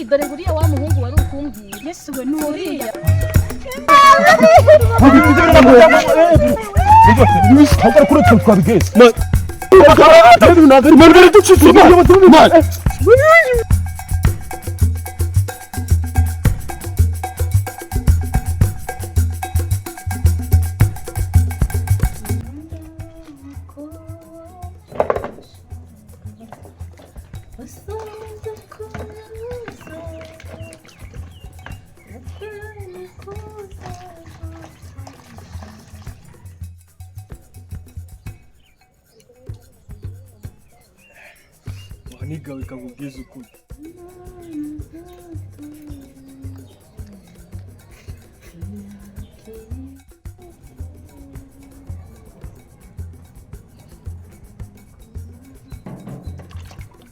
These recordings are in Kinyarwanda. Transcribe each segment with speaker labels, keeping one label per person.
Speaker 1: Chérie, dore nguriya wa muhungu wari ukumbwira.
Speaker 2: Yesu we, ni uriya?
Speaker 3: Ntabwo kuri twe twabigeze.
Speaker 4: Wanigawe ikakubwiza ukuri.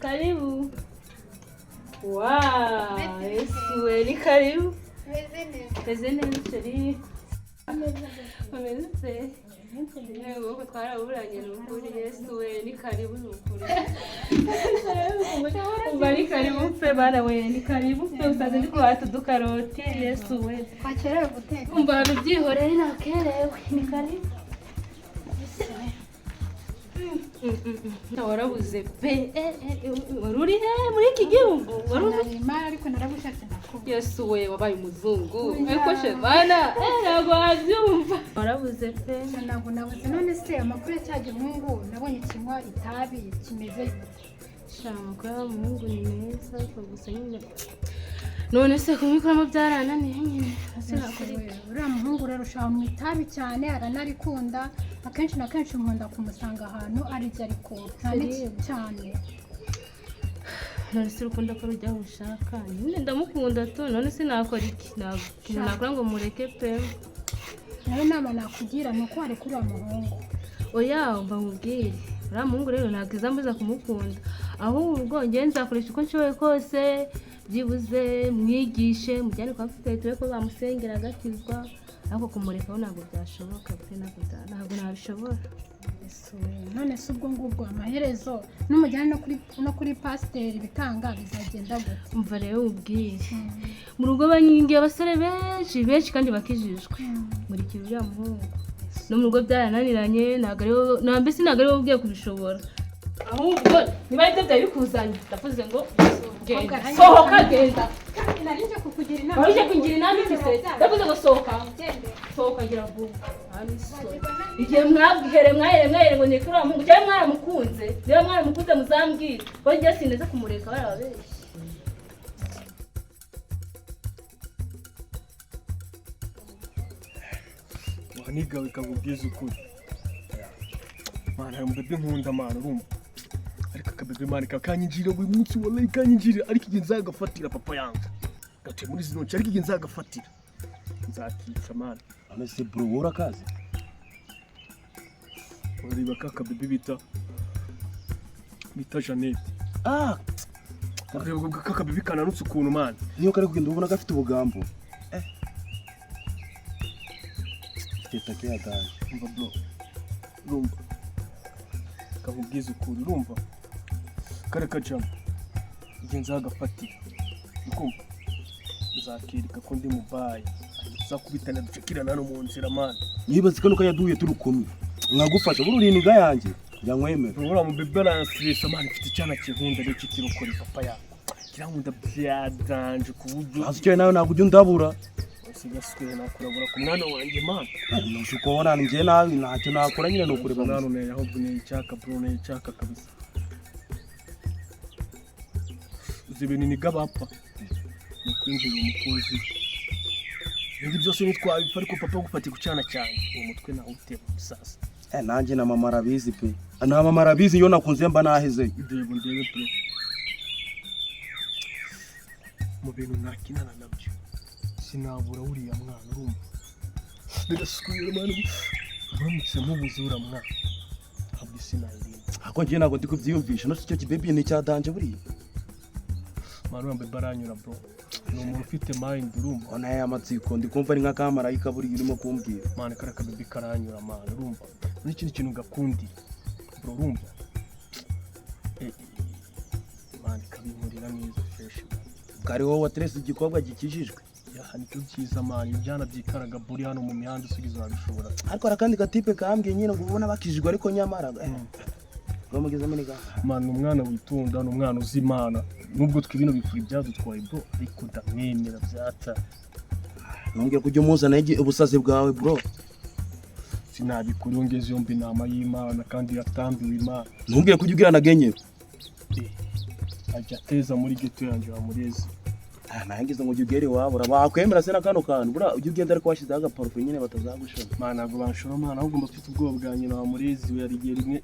Speaker 5: Karibu. Wow, Yesu we, ni karibu. Meze neza, chérie. Umeze ute? Yego, ko twaraburanye, ni ukuri. Yesu we, ni karibu, ni ukuri. Umva, ni karibu pe, bana we, ni karibu pe, usanze ndi kuhata udukaroti, Yesu we.
Speaker 2: Twakerewe guteka.
Speaker 5: Umva, byihorere, nakerewe, ni karibu. Warabuze pe. Wari uri he muri iki gihugu? Wari uri
Speaker 2: Nari imari, ariko naragushatse nakubura.
Speaker 5: Yesu we, wabaye umuzungu. Ariko shebana, ntabwo wabyumva, warabuze pe.
Speaker 2: Ntabwo nabuze. None se amakuru ya cya gihungu nabonye kinywa itabi kimeze gute?
Speaker 5: Sha, amakuru y'umuhungu ni meza, ariko gusa nyine, none se kubikuramo byarananiye nyine. Ese nakora iki?
Speaker 2: Uriya muhungu rero ushaka mu itabi cyane, aranarikunda. Akenshi na kenshi nkunda kumusanga ahantu arijya, ariko nta n'iki cyane.
Speaker 5: None se urukundo ko rujya aho ushaka nyine, ndamukunda tu. None se nakora iki? Ntabwo ikintu nakora ngo mureke pe.
Speaker 2: Nawe inama nakugira ni uko wareka uriya muhungu.
Speaker 5: Oya, umva nkubwire, uriya muhungu rero ntabwo izambuza kumukunda. Ahubwo njyewe nzakoresha uko nshoboye kose, byibuze mwigishe, mujyane kwa pasiteri, turebe ko bamusengera agakizwa. Ariko kumurekaho ntabwo byashoboka pe, ntabwo nabishobora.
Speaker 2: Yesu we, none se ubwo ngubwo amaherezo n'umujyane no kuri pasiteri bikanga, bizagenda gute?
Speaker 5: Umva rero ubwire, mu rugo banyingiye abasore benshi benshi kandi bakijijwe, nkurikira uriya muhungu. No mu rugo byarananiranye, ntabwo ari wowe na mbese, ntabwo ari wowe ugiye kubishobora. Ahubwo niba aribyo byari bikuzanye, ndavuze ngo genda, sohoka, genda.
Speaker 2: Nari nje kukugira inama.
Speaker 5: Wari uje kungira inama iki se? Ndavuze ngo sohoka, sohoka, gira vuba. Aha ni soni. Igihe mwabwihere mwahere mwahere ngo neke uriya muhungu, cyangwa mwaramukunze? Niba mwaramukunze muzambwire, kuko njye sineze kumureka, barababeshya.
Speaker 4: Wanigawe ikakubwiza ukuri. Man, hari umubebe nkunda, man, urumva? Ariko akabebe, man, kakanyinjirira buri munsi, wallahi kanyinjirira. Ariko igihe nzagafatira, papa yanga gatuye muri zino nce, ariko igihe nzagafatira nzakica, man.
Speaker 3: None se bro, wowe urakazi?
Speaker 4: Urareba ka kabebe bita Jeannette.
Speaker 3: Ah.
Speaker 4: Urareba ka kabebe kananutse ukuntu, man.
Speaker 3: Niyo kari kugenda ubona gafite ubugambo, mfite take ya danger.
Speaker 4: Umva bro, urumva, kakubwiza ukuri, urumva kare kajama, igihe nzagafatira, ukumva, nzakwereka ko ndi mubayi, tuzakubitana ducakirana hano mu nzira, man.
Speaker 3: Nibaze kano kanya duhuye turi kumwe nkagufasha, buri urininga yanjye yankwemera.
Speaker 4: Uriya mubebe aranstressa, man. Mfite icyana kinkunda rero cy'ikirokore, papa yako, kirankunda bya danger ku buryo
Speaker 3: Hasi icyo nawe ntabwo ujya undabura.
Speaker 4: Sigaswe nakurabura ku mwana wanjye, man.
Speaker 3: Ntuzi uko ubona njye nawe ntacyo nakora nyine, ni ukureba gusa.
Speaker 4: Mwana uneye, ahubwo uneye icyaka, bro, uneye icyaka kabisa. Uzi ibintu niga bapfa ni ukwinjirira umukunzi we. Ibindi byose ntitwabipfa, ariko papa gufatiye ku cyana cyanjye, uwo mutwe nawe uteba umusaza.
Speaker 3: Eh, nanjye na mama arabizi pe, na mama arabizi, iyo nakunze mba nahezeyo.
Speaker 4: Ndeba, ndebe bro, mu bintu ntakinana nabyo sinabura uriya mwana, urumva, bigasubira, man. Uramutse mubuze uriya mwana, ntabwo isi nayirinda.
Speaker 3: Ariko njye ntabwo ndi kubyiyumvisha. No icyo kibebi ni icya danger buriya.
Speaker 4: Man, uriya bebe aranyura, bro, ni umuntu ufite mind, urumva.
Speaker 3: Ona aya matsiko, ndi kumva ari nk'akamarayika buriya urimo kumbwira.
Speaker 4: Man, kariya kabebi karanyura, man, urumva, n'ikindi kintu gakundira, bro, urumva, man, kabinkorera neza fresh, man.
Speaker 3: Kari wowe waterese igikobwa gikijijwe.
Speaker 4: Ya, nicyo byiza man, ibyana byikaraga buri hano mu mihanda usugiza wabishobora.
Speaker 3: Ariko hari akandi gatipe kambwiye nyine ngo ubona bakijijwe, ariko nyamara bamugeze muri ga.
Speaker 4: Man, ni umwana witonda, ni umwana uzi Imana, nubwo twe bino bifuri byadutwaye bro, ariko ndamwemera byata.
Speaker 3: Nongeye kujya umuzana ubusazi bwawe bro.
Speaker 4: Sinabikora, iyo ngeze yombi inama y'Imana kandi yatambiwe Imana.
Speaker 3: Ntumbwire kujya ubwira na genyewe.
Speaker 4: Ajya ateza muri ghetto yanjye wamurezi.
Speaker 3: Ah, nangize ngo ujye ugera iwabo bakwemera se na kano kantu bura ujye ugenda ariko washyizeho agaparufe nyine batazagushora.
Speaker 4: Man, ntabwo banshora man, ahubwo mba mfite ubwoba bwa nyina wamurezi we. Hari igihe rimwe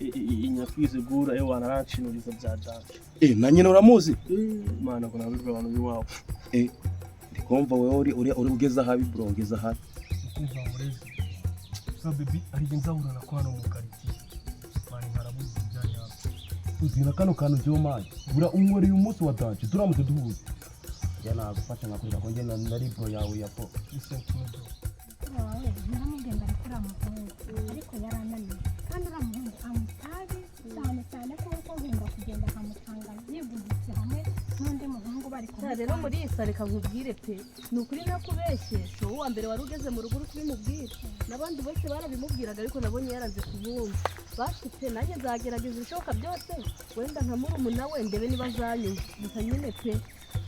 Speaker 4: inyakwize gura ewe wanaranshinuriza bya data.
Speaker 3: Eh, na nyina uramuzi?
Speaker 4: Man, ntabwo nabibwa abantu b'iwabo.
Speaker 3: Eh, ndi kumva wowe uri ugeze ahabi bro, ugeze ahabi.
Speaker 4: Ukumva wamurezi sa baby, hari igihe nzahura na kwano mu karitsiye man, nkarabuze ibya nyabyo.
Speaker 3: Uzi na kano kantu byo man, bura umwari uyu munsi wa danje turamutse duhuze. Njya nagufasha nkakurira ko njye nari bro yawe ya po.
Speaker 4: Listen to me bro.
Speaker 2: Mukuru wawe naramubwiye ngo areke uriya muhungu, ariko yarananiye. Kandi uriya muhungu anywa itabi cyane cyane, kuko nkunda kugenda nkamusanga yigunditse hamwe n'undi muhungu bari kunywa
Speaker 1: Rero
Speaker 2: itabi.
Speaker 1: muri iyi sare, reka nkubwire pe, ni ukuri nakubeshye, si wowe wa mbere wari ugeze mu rugo uri kubimubwira, n'abandi bose barabimubwiraga, ariko nabonye yaranze kubumva. Basi pe, nanjye nzagerageza ibishoboka byose, wenda nka murumuna we, ndebe niba azanyumva. Gusa nyine pe,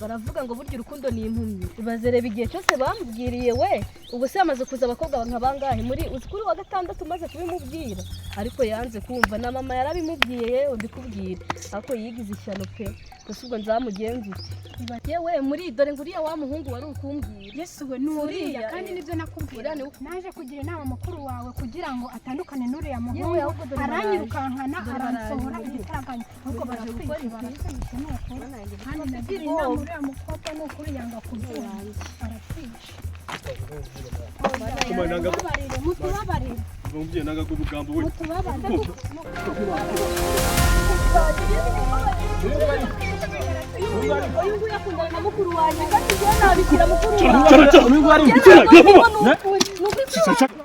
Speaker 1: baravuga ngo burya urukundo ni impumyi. Ibaze, reba igihe cyose bamubwiriye we, ubu se yamaze kuza abakobwa nka bangahe muri uzi kuri wa gatandatu umaze kubimubwira, ariko yanze kumva. Na mama yarabimubwiye, yewe mbikubwira, ariko yigize ishyano pe. Gusa ubwo nzamugenza ute? Yewe muri dore ngo uriya wa muhungu wari ukumbwira.
Speaker 2: Yesu we, ni uriya.
Speaker 1: Uriya,
Speaker 2: Kandi
Speaker 1: eh.
Speaker 2: nibyo nakubwira.
Speaker 1: Uriya ni
Speaker 2: Naje kugira inama mukuru wawe kugira ngo atandukane n'uriya
Speaker 1: Yewe,
Speaker 2: muhungu,
Speaker 1: ahubwo dore
Speaker 2: aranyirukankana,
Speaker 1: dore
Speaker 2: aransohora
Speaker 1: baraje.
Speaker 2: igitaraganya. Ahubwo
Speaker 1: Dore baje
Speaker 2: baratwica,
Speaker 1: gukora iki?
Speaker 2: baratwica ni ukuri. Kandi nagira
Speaker 1: ubwoba.
Speaker 2: inama uriya mukobwa, ni ukuri yanga kubyumva, baratwica.
Speaker 4: Kumana
Speaker 2: Mutubabarire, mutubabarire.
Speaker 4: Umubyeyi nanga ubugambo we.
Speaker 2: Mutubabarire.
Speaker 1: Uyu nguyu akundana na mukuru wanjye, kandi njyewe nabikira mukuru wanjye.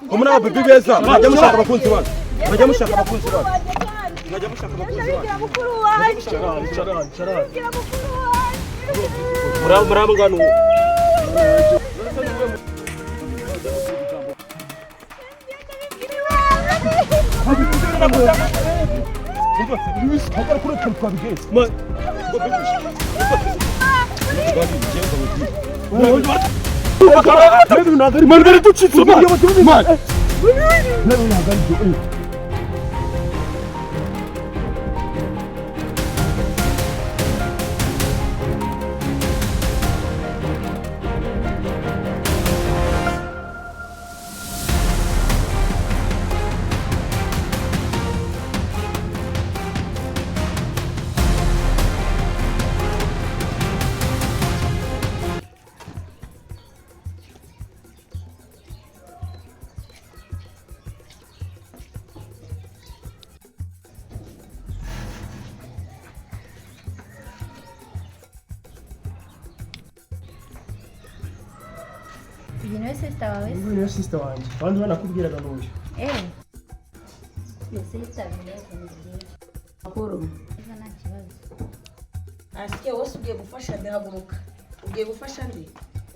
Speaker 3: Ko muri aba baby beza mwajya mushaka abakunzi banyu. Mwajya mushaka abakunzi banyu. Mwajya mushaka abakunzi banyu.
Speaker 1: Ndabibwira mukuru wanjye.
Speaker 4: Cara, cara, cara.
Speaker 1: Ndabibwira mukuru wanjye.
Speaker 3: Murabugana ubu.
Speaker 4: Man, baraducitse man. Man.
Speaker 6: Uyu niwe sister wawe se?
Speaker 4: Uyu niwe sister wanjye, abandi banakubwiraga n'uyu.
Speaker 6: Eh. Mbese yitabiriye ni byiza.
Speaker 7: Makuru.
Speaker 6: Neza, nta kibazo.
Speaker 7: Asikiye wose ugiye gufasha nde? Haguruka. Ugiye gufasha nde?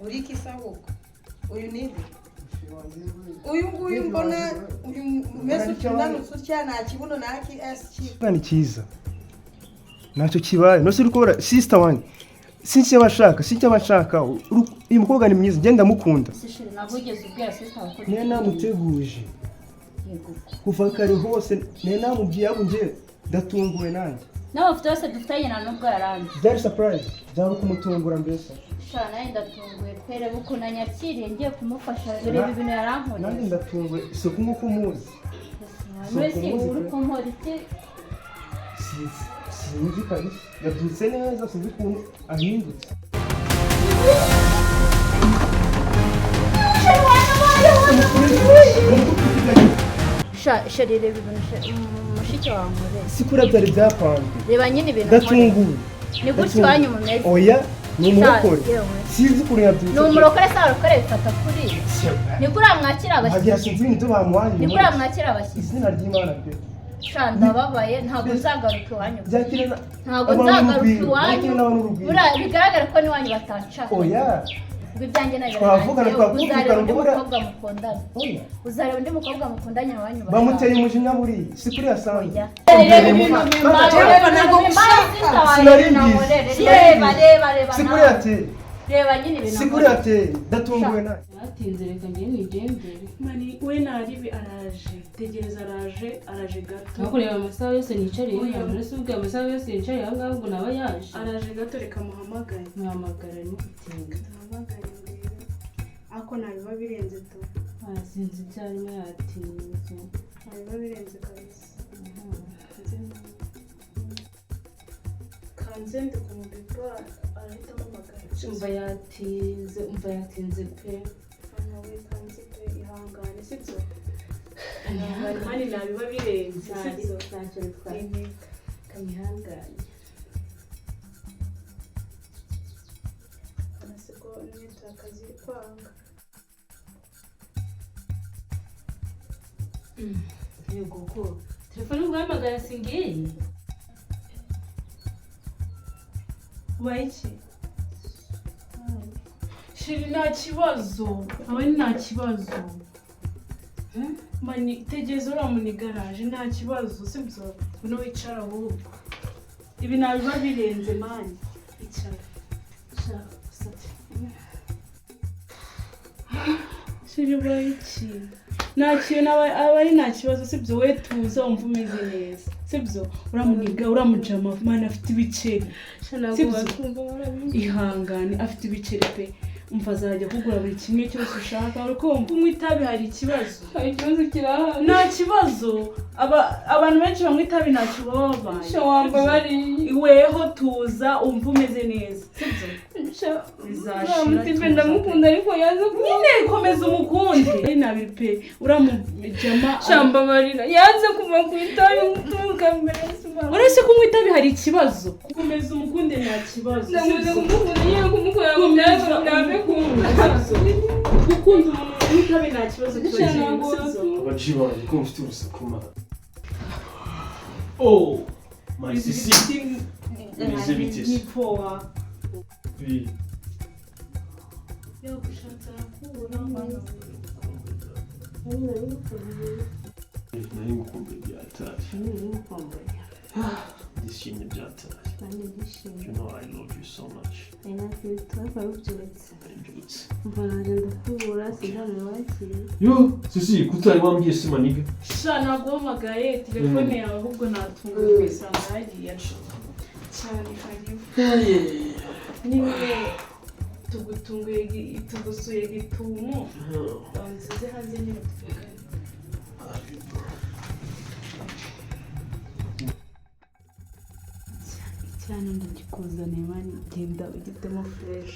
Speaker 7: Uri iki se ahubwo? Uyu ni nde? Uyu nguyu mbona uyu umeze utya, unanutse utya, nta kibuno nta ki asiki.
Speaker 8: Ni cyiza, ntacyo kibaye. Nose uri kubona sister wanjye, sinzi icyo abashaka, sinzi icyo abashaka. Uyu mukobwa ni mwiza, ngenda ndamukunda.
Speaker 6: Se chéri, ntabwo wigeze ubwira sister wawe ko
Speaker 8: Niyo namuteguje
Speaker 6: Yego.
Speaker 8: kuva kare hose, niyo namubwiye, ahubwo njye ndatunguwe nanjye.
Speaker 6: N'amafoto yose dufitanye nta nubwo yaranze.
Speaker 8: Byari surprise, byari ukumutungura mbese.
Speaker 6: Sha, nawe ndatunguwe pe, reba ukuntu anyakiriye ngiye kumufasha, reba ibintu yarankoreye.
Speaker 8: Nanjye ndatunguwe, si uku nguku umuzi.
Speaker 6: Mbese uri kunkora iki?
Speaker 8: Sinzi, sinzi kabisa, yabyutse neza, sinzi ukuntu ahindutse.
Speaker 6: Sha chéri, reba ibintu mushiki wawe ankoreye.
Speaker 8: Si kuriya byari byapanzwe.
Speaker 6: Reba nyine ibintu ankoreye.
Speaker 8: Ndatunguwe.
Speaker 6: Ni gutya iwanyu mumeze?
Speaker 8: Oya, ni umurokore.
Speaker 6: Yewe.
Speaker 8: Sinzi ukuntu yabyutse.
Speaker 6: Ni umurokore se? Abarokore bifata kuri ni kuriya mwakira
Speaker 8: Wagira
Speaker 6: abashyitsi?
Speaker 8: sinzi ibintu bamuhaye.
Speaker 6: Ni kuriya mwakira abashyitsi?
Speaker 8: Izina ry'Imana pe.
Speaker 6: Sha, ndababaye, ntabwo nzagaruka iwanyu.
Speaker 8: Byakira
Speaker 6: Ntabwo
Speaker 8: abantu
Speaker 6: nzagaruka
Speaker 8: n'urugwiro,
Speaker 6: iwanyu.
Speaker 8: byakira n'abantu n'urugwiro.
Speaker 6: Buriya bigaragara ko n'iwanyu batanshaka.
Speaker 8: Oya.
Speaker 6: Ubwo ibyanjye nayo
Speaker 8: Twavugana,
Speaker 6: birarangiye.
Speaker 8: twakumvikana,
Speaker 6: Uzareba undi
Speaker 8: ubwo
Speaker 6: mukobwa mukundana.
Speaker 8: Oya.
Speaker 6: Uzareba undi mukobwa mukundanye iwanyu bashaka.
Speaker 8: Bamuteye umujinya buriya, si kuri asanzwe.
Speaker 6: Oya. Reba ibintu bimbaye, reba
Speaker 7: Ntabwo
Speaker 6: ibintu bimbaye,
Speaker 7: gushaka.
Speaker 6: sister wanjye
Speaker 8: Sinari
Speaker 6: ibintu
Speaker 8: mbizi.
Speaker 6: ankorera.
Speaker 8: Sinari
Speaker 6: Reba,
Speaker 8: mbizi.
Speaker 6: reba, reba
Speaker 8: Si kuri
Speaker 6: nawe.
Speaker 8: ateye.
Speaker 6: Reba nyine ibintu
Speaker 8: Si kuri
Speaker 6: ankorera.
Speaker 8: ateye, ndatunguwe nawe.
Speaker 5: Yatinze, reka njye nigendere.
Speaker 9: Mani we naribi araje, tegereza, araje, araje gato.
Speaker 5: Aho kureba amasaha yose nicariye
Speaker 9: Oya.
Speaker 5: hano, uretse ubwo amasaha yose yicariye aha ngaha ubwo naba yaje.
Speaker 9: Araje gato, reka muhamagare.
Speaker 5: Muhamagara, arimo gutinda.
Speaker 9: Muhamagare ndebe ako nabiba birenze tu.
Speaker 5: Sinzi ibyo arimo, yatinze.
Speaker 9: Nabiba birenze kabisa. Kanze ndi kumubipa, arahita ampamagara.
Speaker 5: Umva yatinze, umva yatinze pe.
Speaker 9: Mama we, kanze pe, ihangane, sibyo? Ihangane mani, nabiba birenze, sibyo?
Speaker 5: Ntacyo bitwaye, kamihanganye.
Speaker 9: Amaseko network ziri kwanga.
Speaker 5: Yego, ko telefone guhamagara singiyi.
Speaker 9: Ubaye iki chéri? Nta kibazo, aba ni nta kibazo mani, tegereza uriya muntu igaraje, nta kibazo, sibyo? Ngwino wicara ahubwo, ibi nabiba birenze mani, icara.
Speaker 5: Shaka gusa.
Speaker 9: Chéri, ubaye iki? Nta kintu, aba ari nta kibazo, sibyo? We tuza wumva umeze neza, sibyo? Uramuniga, uramujama mani, afite ibiceri.
Speaker 5: Ntabwo
Speaker 9: Sibyo.
Speaker 5: wakumva warabizi.
Speaker 9: Ihangane, afite ibiceri pe. Umva, azajya kugura buri kimwe cyose ushaka. Uri kumva, kunywa itabi hari ikibazo?
Speaker 5: Hari ikibazo kirahari.
Speaker 9: Nta kibazo, abantu benshi banywa itabi ntacyo baba babaye.
Speaker 5: Sha, wambabariye.
Speaker 9: Weho tuza umva umeze neza, sibyo?
Speaker 5: Sha,
Speaker 9: Bizashira,
Speaker 5: uriya mutipe
Speaker 9: tuza.
Speaker 5: ndamukunda ariko yaza kuba
Speaker 9: Nyine komeza umukunde ari nabi pe, uramujama.
Speaker 5: Sha, mbabarira, yanze kuva ku itabi guturuka mbere.
Speaker 9: Uretse kunywa itabi hari ikibazo? Komeza umukunde, nta kibazo.
Speaker 5: Ndamuze
Speaker 9: Sibyo?
Speaker 5: kumukunda nyine, kumukunda ngo
Speaker 9: Komeza
Speaker 5: byanze
Speaker 9: umukunde,
Speaker 5: kumva.
Speaker 9: sibyo? Gukunda umuntu unywa itabi nta kibazo kiba
Speaker 5: Sha,
Speaker 9: kirimo,
Speaker 5: ntabwo
Speaker 9: sibyo?
Speaker 5: wakumva.
Speaker 4: Abaji banjye, ko mufite urusaku man? Oh my sisi, bimeze bite se?
Speaker 9: Ni poa.
Speaker 4: Oui.
Speaker 9: Yagushatse arakubura mwana we.
Speaker 4: Nari ngukumbuye byatari, ndishimye byatari. You know I love you so much. Mbyutse.
Speaker 5: Umva, naje ndakubura, sinzabona wakiriye.
Speaker 4: Yo sisi, kutari wambwiye se maniga?
Speaker 9: Sha, naguhamagaye telefone yawe ahubwo natunguwe kuyisanga hariya cyane. Karibu nyine, tugutunguye tugusuye gitumo, banzize hanze nyine tuvugane. Cyane ndagikuzaniye mani, genda ugitemo fresh.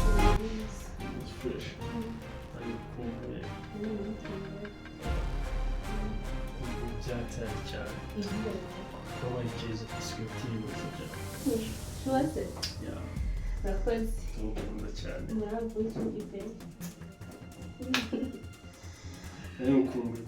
Speaker 4: It's fresh. Nari ngukumbuye byatari cyane. Wabaye cyiza, isigaye utinyutse cyane.
Speaker 5: Shuwase.
Speaker 4: Yeah.
Speaker 5: Urakoze.
Speaker 4: Ndagukunda cyane.
Speaker 5: Murakoze pe.
Speaker 4: Nari ngukumbuye.